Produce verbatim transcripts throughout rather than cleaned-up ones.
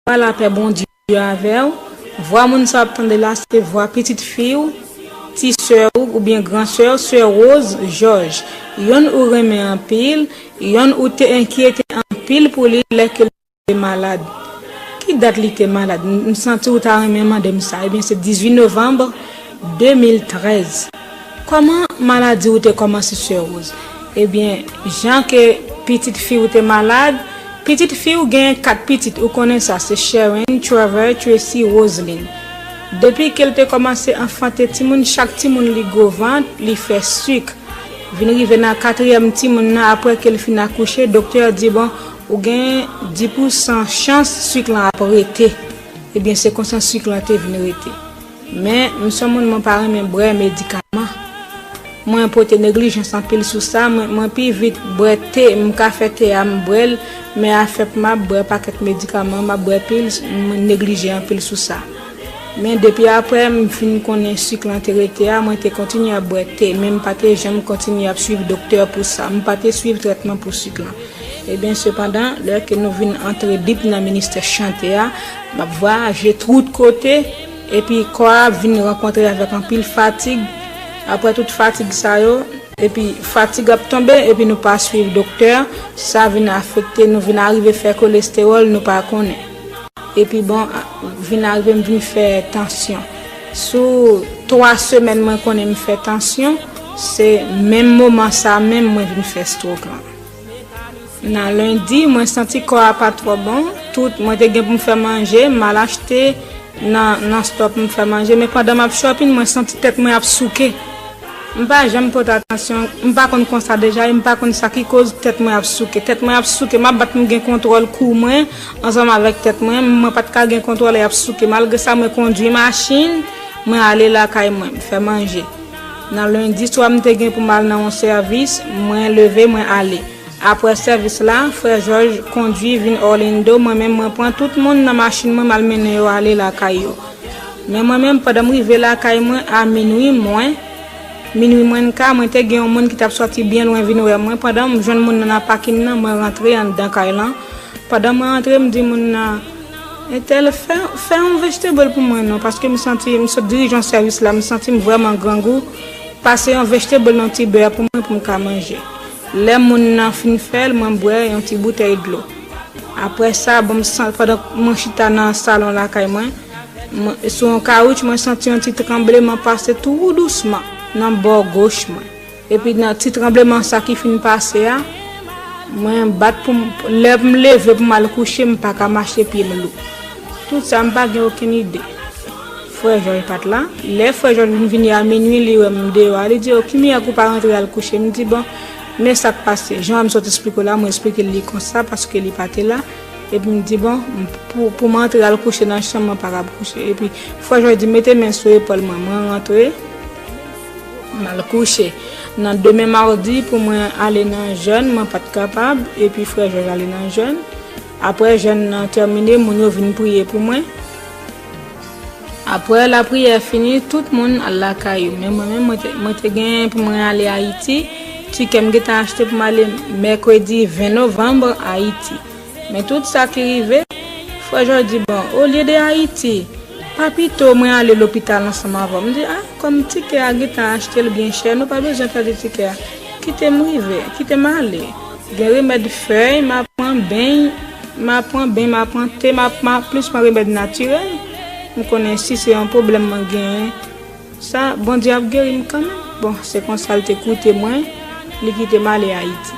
Vwa lapè Bondye avè w. Vwa moun sa w ap tande la, se vwa pitit fi w, ti sè w oubyen gran sè w, sè Rose Georges. Yonn ou renmen anpil, yonn ou te enkyete anpil pou li lè ke l te malad. Ki dat li te malad? M, m santi w ta renmen mande m sa. Ebyen, se dizuit novanm de mil trèz. Kòman maladi w te kòmanse, sè Rose? Ebyen, jan ke pitit fi w te malad, pitit fi w genyen kat pitit, ou konnen sa, se Sharon, Trevor, Tracy, Roseline. Depi ke l te kòmanse anfante timoun, chak timoun li gwo vant, li fè sik. Vin rive nan katriyèm timoun nan, apre ke l fin akouche, doktè a di, bon, ou gen dis pousan chans sik lan ap rete. Ebyen, se konsa sik lan te vin rete. Men, m se yon moun, mwen pa renmen bwè medikaman. Mwen pote neglijans anpil sou sa, mwen, mwen pi vit bwè te, m ka fè te a, m bwè l, men afè pou m ap bwè pakèt medikaman, m ap bwè pil, mwen neglije anpil sou sa. Men depi apre m fin konnen sik lan te rete a, mwen te kontinye ap bwè te, men m pa te janm kontinye ap swiv doktè pou sa. M pa te swiv trètman pou sik lan. Ebyen, sepandan, lè ke nou vin antre deep nan ministè chante a, m ap vwayaje tout kote, epi kò a ap vin rankontre avèk anpil fatig. Apre tout fatig sa yo, epi fatig ap tonbe, epi nou pa swiv doktè, sa vin afekte nou, vin arive fè kolestewòl, nou pa konnen. Epi bon, vin arive m vin fè tansyon. Sou twa semèn mwen konnen m fè tansyon, se menm moman sa menm mwen vin fè stroke lan. Nan lendi, mwen santi kò a pa twò bon. Tout, mwen te gen pou m fè manje, m al achte nan, nan store pou m fè manje. Men pandan m ap shopping, mwen santi tèt mwen ap souke. M pa janm pote atansyon, m pa konn konsa deja, e m pa konn sa ki koz tèt mwen ap souke. Tèt mwen ap souke, m ap bat pou m gen kontwòl kou mwen, ansanm avèk tèt mwen, mwen pa t ka gen kontwòl, e ap souke. Malgre sa, mwen kondwi machin, mwen ale lakay mwen, m fè manje. Nan lendi swa, m te gen pou m al nan yon sèvis, mwen leve, mwen ale. Apre sèvis la, frè Jòj kondwi vin Orlando, mwen menm mwen pran tout moun nan machin mwen, m al mennen yo ale lakay yo. Men mwen menm, pandan m rive lakay mwen a minwi mwen, minwi mwens ka, mwen te gen yon moun ki t ap sòti byen lwen vin wè mwen. Pandan m jwenn moun nan nan pakin nan, mwen rantre anndan kay lan. Pandan mwen rantre, m di moun nan, entèl, fè, fè yon vegetable pou mwen non, paske m santi, m sot dirije yon sèvis la, m santi m vrèman grangou. Pase yon vegetable nan ti bè pou mwen pou m ka manje. Lè moun nan fin fè l, mwen bwè yon ti boutèy dlo. Apre sa, bon, m san-, pandan mwen chita nan salon lakay mwen, mwen, sou yon kawouch, mwen santi yon ti tranbleman pase tou dousman nan bò goch mwen. Epi nan ti tranbleman sa ki fin pase a, mwen bat pou m, lè m leve pou m al kouche, m pa ka mache, pye m lou. Tout sa, m pa gen okenn ide. Frè Jòj pa t la. Lè frè Jòj vin vini a minwi, li wè m deyò a, li di, "O, ki mirak ou pa rantre al kouche?" M di, "Bon, men sa k pase." Jan m sot esplike w la, mwen esplike l li konsa, paske li pa te la. Epi m di, "Bon, m, pou, pou m antre al kouche nan chanm, mwen pa kab kouche." Epi frè Jòj di, "Mete men sou epòl mwen." Mwen rantre, m al kouche. Nan demen mawdi, pou mwen ale nan jèn, mwen pa t kapab. Epi frè Jòj ale nan jèn. Apre jèn nan tèmine, moun yo vin priye pou mwen. Apre lapriyè fini, tout moun al lakay yo. Men mwen menm, mwen te, mwen te gen pou mwen ale Ayiti. Tikè m gentan achte pou m ale mèkredi ven novanm Ayiti. Men tout sa ki rive, frè Jòj di, "Bon, olye de Ayiti, pa pito mwen ale lopital ansanm avè w?" M di, "A, kòm tikè a gentan achte l byen chè, nou pa bezwen pèdi tikè a. Kite m rive, kite m ale." Gen remèd fèy, m ap pran beny, m ap pran beny, m ap pran te, m ap, m ap plis pran remèd natirèl. M konnen si se yon pwoblèm mwen genyen, sa, Bondye ap geri m kanmenm. Bon, se konsa l te koute mwen, li kite m ale Ayiti.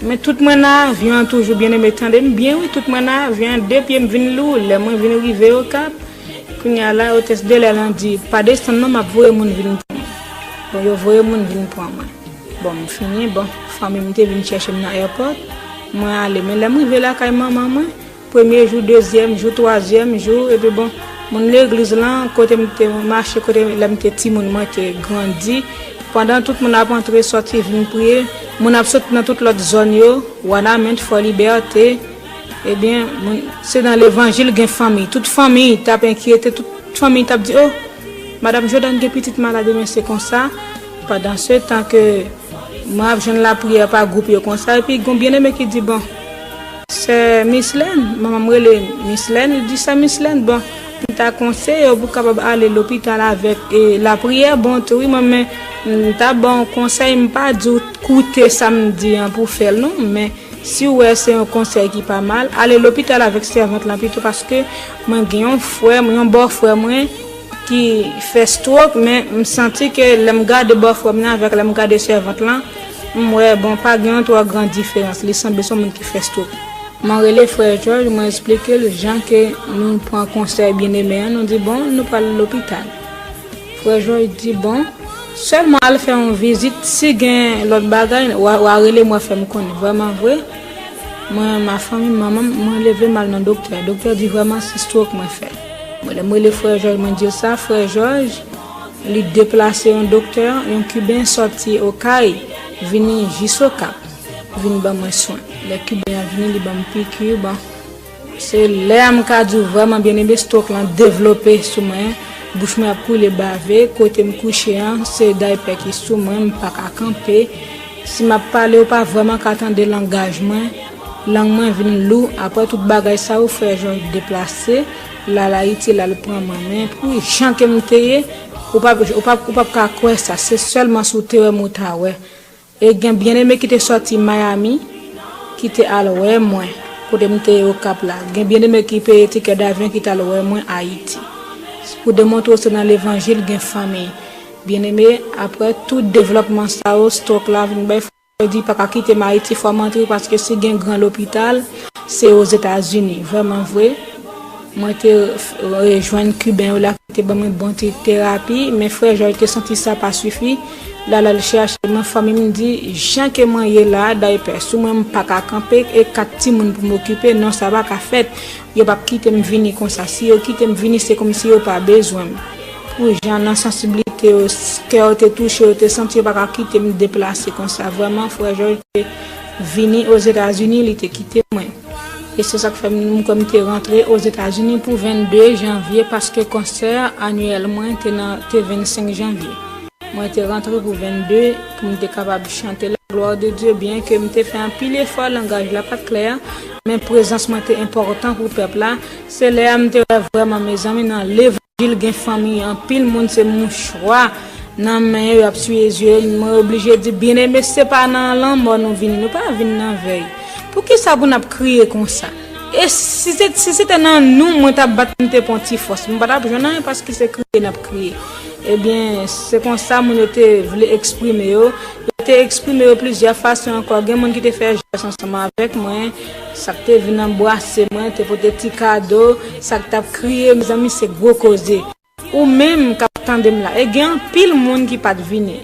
Men tout mwen nan avyon an toujou, byeneme, tande m byen wi, tout mwen nan avyon an, de pye m vin lou, lè mwen vin rive Okap, kounye a la, otès de lè lan di, "Pa desann non, m ap voye moun vin pran mwen." Bon, yo voye moun vin pran mwen. Bon, m fini, bon, fanmi m te vin chèche m nan airport. Mwen ale, men lè m rive lakay manman mwen, premye jou, dezyèm jou, twazyèm jou, epi bon, moun legliz lan, kote m te mache, kote lè m te timoun, mwen te grandi. Pandan tout moun ap antre, sòti, vin priye, moun ap sot nan tout lòt zòn yo, Wanament, Fò Libète, ebyen, moun, se nan levanjil gen fanmi. Tout fanmi t ap enkyete, tout fanmi t ap di, "O, Madanm Jordan gen pitit malad, men se konsa." Pandan se tan ke mwen ap jwenn lapriyè pa gwoup yo konsa, epi gon byeneme ki di, "Bon, Sè Mislèn, manman m rele Mislèn, li di, "Sè Mislèn, bon, m ta konseye w pou w kapab ale lopital avèk e, lapriyè." Bon, tou wi, mwen, men, m ta ba w konsèy, m pa di w koute sa m di an pou w fè l, non, men si w wè se yon konsèy ki pa mal, ale lopital avèk sèvant lan pito, paske mwen gen yon frè m, yon bòfrè mwen ki fè stroke, men m santi ke lè m gade bòfrè m nan avèk lè m gade sèvant lan, m wè, bon, pa gen yon twò gran diferans. Li sanble se yon moun ki fè stroke. Mwen rele frè Jòj, mwen eksplike l jan ke nou pran konsèy byeneme an, nou di, "Bon, nou pral lopital." Frè Jòj di, "Bon, sèlman al fè yon vizit, si gen lòt bagay, w a, w a rele m, w a fè m konnen." Vrèman vre, mwen, ma fanmi, manman m, mwen leve m al nan doktè. Doktè di vrèman se stroke mwen fè. Mwen, lè m rele frè Jòj, mwen di l sa, frè Jòj, li deplase yon doktè, yon Kiben sòti Okay, vini jis Okap, vin ban mwen swen. Lè Kiben an vini, li ban m piki, bon. Se lè a m ka di w vrèman byeneme, stroke lan devlope sou mwen. Bouch mwen ap koule bave, kote m kouche an, se daypè ki sou mwen, m pa ka kanpe. Si m ap pale, ou pa vrèman ka tande langaj mwen. Lang mwen vin lou. Apre tout bagay sa yo, frè Jòj deplase, l al Ayiti, l al pran mwen. Men pou jan ke m te ye, ou p ap, ou p ap, ou p ap ka kwè sa. Se sèlman si w te wè m ou ta wè. E gen byeneme ki te sòti Miami, ki te al wè mwen, kote m te ye Okap la. Gen byeneme ki peye tikè davyon ki t al wè mwen Ayiti. Pou demontre w se nan levanjil gen fanmi. Byeneme, apre tout devlòpman sa yo, stroke la vin bay fòs, yo di pa ka kite m Ayiti, fò m antre, paske si gen gran lopital, se Ozetazini. Vrèman vre, mwen te, e, jwenn Kiben yo la ki te ban mwen bon ti terapi, men frè Jòj te santi sa pa sifi. L al, al chèche mwen, fanmi m di, jan ke mwen ye la, daypè sou mwen, m pa ka kanpe, e kat timoun pou m okipe, non, sa pa ka fèt. Yo p ap kite m vini konsa. Si yo kite m vini, se kòmsi yo pa bezwen m. Pou jan nan sansiblite yo, s-, kè yo te touche, yo te santi yo pa ka kite m deplase konsa. Vrèman, frè Jòj te vini Ozetazini, li te kite mwen. E se sa k fè m, m kwè m te rantre Ozetazini pou vennde janvye, paske konsè anyèl mwen te nan, te vennsenk janvye. Mwen te rantre pou vennde, pou m te kapab chante la gloire de Dieu, byen ke m te fè anpil efò, langaj la pa t klè, men prezans mwen te enpòtan pou pèp la. Se lè a m te wè vrèman, mezanmi, nan levanjil gen fanmi, anpil moun se mouchwa nan men yo, y ap siye zye yo. Mwen oblije di, byeneme, se pa nan lanmò nou vini, nou pa vin nan vèy. Poukisa pou n ap kriye konsa? E si se, si se te nan nou, mwen t ap bat, m te pran ti fòs. M pa t ap jwenn anyen paske se kriye n ap kriye. Ebyen, se konsa moun yo te vle eksprime yo. Yo te eksprime yo plizyè fason ankò. Gen moun ki te fè jès ansanm avèk mwen. Sa k te vin anbrase mwen, te pote ti kado. Sa k t ap kriye, mezanmi, se gwo koze. Ou menm k ap tande m la, e gen anpil moun ki pa t vini.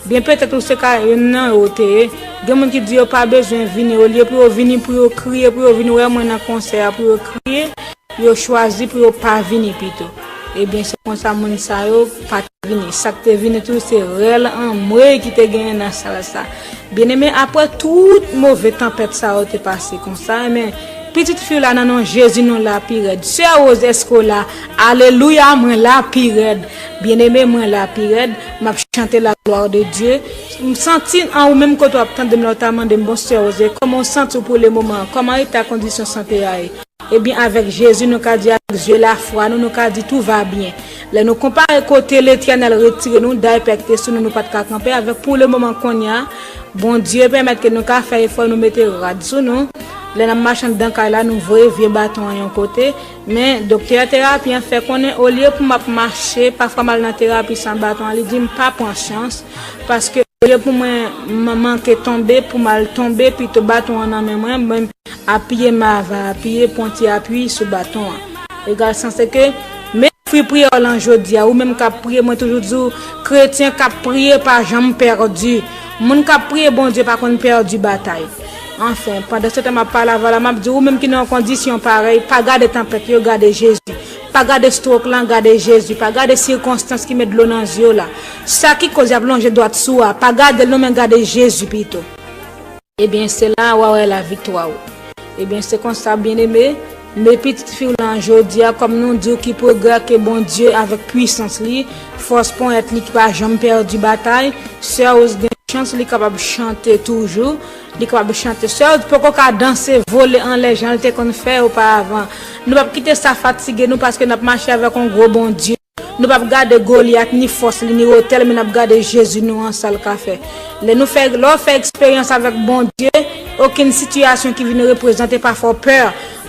Byen petèt ou se ka youn nan yo te ye. Gen moun ki di yo pa bezwen vini, olye pou yo vini, pou yo kriye, pou yo vin wè mwen nan konsè a, pou yo kriye, yo chwazi pou yo pa vini pito. Ebyen, se konsa moun sa yo pa t vini. Sa k te vini tou, se rèl anmwey ki te genyen nan sal sa. Byeneme, apre tout move tanpèt sa yo te pase konsa, men pitit fi w la nan non Jezi, nou la pi rèd. Sè Rose, èske w la? Alelouya, mwen la pi rèd. Byeneme, mwen la pi rèd. M ap chante la gloire de Dieu. M santi an ou menm kote w ap tande m la, w ta mande m, "Bon, Sè Rose, kòman w santi w pou le moman an? Kòman eta kondisyon sante a ye?" Ebyen, avèk Jezi, nou ka di, avèk zye lafwa nou, nou ka di, "Tout va bien." Lè nou konpare kote Letènèl retire nou, daypè ki te sou nou, nou pa t ka kanpe avèk pou le moman kounye a, Bondye pèmèt ke nou ka fè efò, nou mete rad sou nou. Lè n ap mache anndan kay la, nou voye vye baton an yon kote. Men, doktè terapi an fè konnen, olye pou m ap mache, pafwa m al nan terapi san baton an, li di m pa pran chans, paske olye pou mwen man-, manke tonbe, pou m al tonbe, pito baton an nan men mwen, mwen apiye, m ava apiye, pran ti api sou baton an. Egal sa, se ke, men fwi priyè w lan jodi a, ou menm k ap priye, mwen toujou di w, kretyen k ap priye pa janm pèdi. Moun k ap priye Bondye pa konn pèdi batay. Anfen, pandan se tan m ap pale avè w la, m ap di w, ou menm ki nan yon kondisyon parèy, pa gade tanpèt yo, gade Jezi. Pa gade stroke lan, gade Jezi. Pa gade sikonstans ki met dlo nan zye w la. Sa ki koz y ap lonje dwat sou a, pa gade l non, men gade Jezi pito. Ebyen, se la a w a wè laviktwa w. Ebyen, se konsa, byeneme, men pitit fi w lan jodi a, kòm nou di w ki pwogrè ke Bondye avèk pwisans li, fòs ponyèt li ki pa janm pèdi batay, sè Rose gen chans, li kapab chante toujou, li kapab chante. Sè yo poko ka danse, vole anlè jan l te konn fè oparavan. Nou p ap kite sa fatige nou paske n ap mache avèk yon gwo Bondye. Nou p ap gade Golyat, ni fòs li, ni wotè l, men n ap gade Jezi nou an, sa l ka fè. Lè nou fè, lè w fè eksperyans avèk Bondye, okenn sitiyasyon ki vin reprezante pa fè w pè.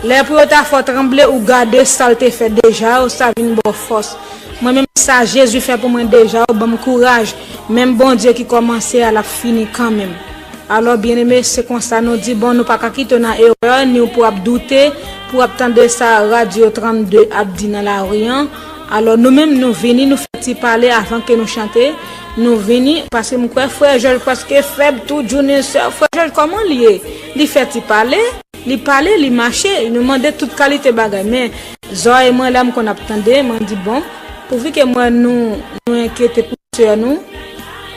Lè pou yo ta fè w tranble, ou gade sa l te fè deja, ou sa vin ba w fòs. Mwen menm sa Jezi fè pou mwen deja, ou ban m kouraj. Menm Bondye ki kòmanse a, l ap fini kanmenm. Alò, byeneme, se konsa nou di, bon, nou pa ka kite w nan erè, ni w pou ap doute, pou w ap tande sa Radyo trannde ap di nan lari an. Alò, nou menm, nou vini, nou fè ti pale avan ke nou chante. Nou vini, paske m kwè frè Jòj prèske fèb tou, Junior sè, frè Jòj, kòman l ye? Li fè ti pale, li pale, li mache, nou mande tout kalite bagay. Men, zòrèy mwen la, m konn ap tande, mwen di, bon, pouvi ke mwen, nou, nou enkyete pou sè nou,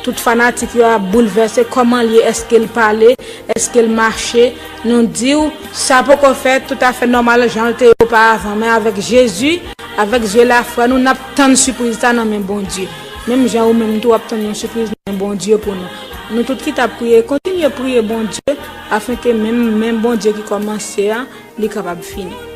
tout fanatik yo ap boulvèse, kòman l ye, èske l pale, èske l mache, nou di w, sa poko fèt toutafè nòmal jan l te ye oparavan, men avèk Jezi, avèk zye lafwa nou, n ap tann sipriz sa nan men Bondye. Menm jan ou menm tou w ap tann yon sipriz nan men Bondye pou nou. Nou tout ki t ap priye, kontinye priye Bondye, afenke menm, menm Bondye ki kòmanse a, li kapab fini.